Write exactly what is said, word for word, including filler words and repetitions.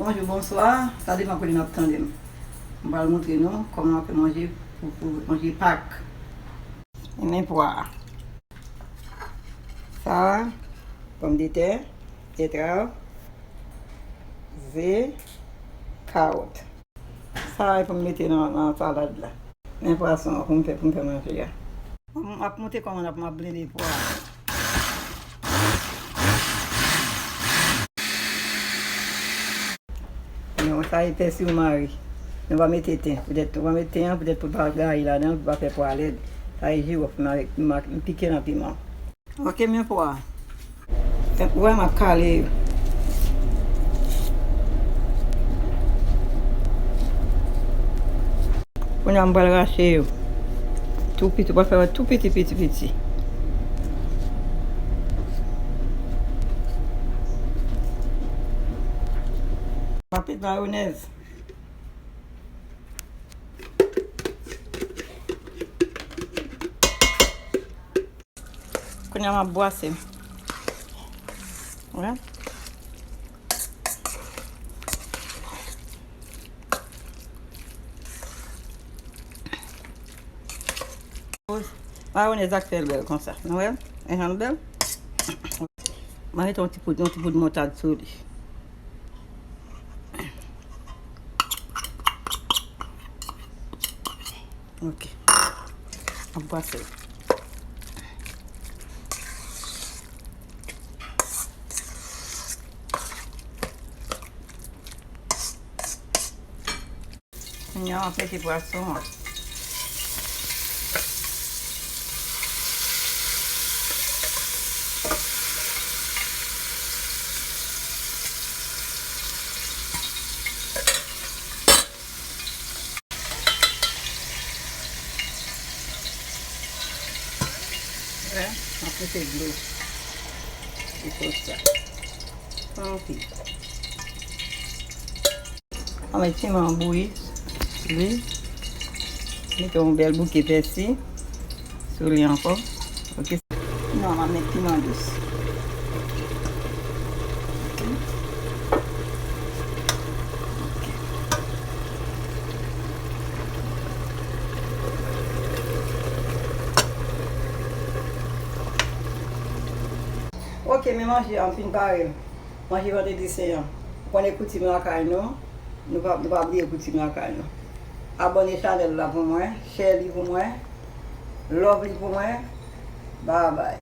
Bonjou, bonswa. Sa depann kote n ap tande m. M pral montre nou kòman n ap fè manje pou, pou manje Pak. Men pwa a. Sa a, pòmdetè, betrav, ze, kawòt. Sa a pou m mete nan, nan salad la. Men pwason an pou m fè, pou m fè manje a. M ap montre kòman n ap, m ap blende pwa a. Non, sa e pèsi mari. Nou pa mete ten. Poutèt, nou pa mete ten an, poutèt pou pa gaye ladan, pou pa fè pwa lèd. Sa e jiwòf m avèk, m ak, m pike nan piman. Ok, men pwa. Ou wè m ap kale yo. Kounye a m pral rache yo. Tou piti, w pral fè yo tou piti, piti, piti. M ap met mayonèz. Kounye a m ap bwase. Wè. Mayonèz la k fè l bèl konsa. Nou wè? E jan l bèl. M a mete yon ti poud, yon ti poud moutad sou li. Ok. M ap bwase l. Kounye a, m ap mete pwason an. Wè, m ap mete dlo sou sòs la. Pa anpil. Ann met piman an bouyi sou li. Mete yon bèl bouke pèsi sou li ankò. Ok. Non, m ap met piman dous. Ok. Ok. Ok, men manje an fin pare. Manje Vandredi Sen an. Ou konnen koutim lakay nou. Nou pa, nou pa bliye koutim lakay nou. Abòne chanèl la pou mwen, share li pou mwen, love li pou mwen. Bye bye.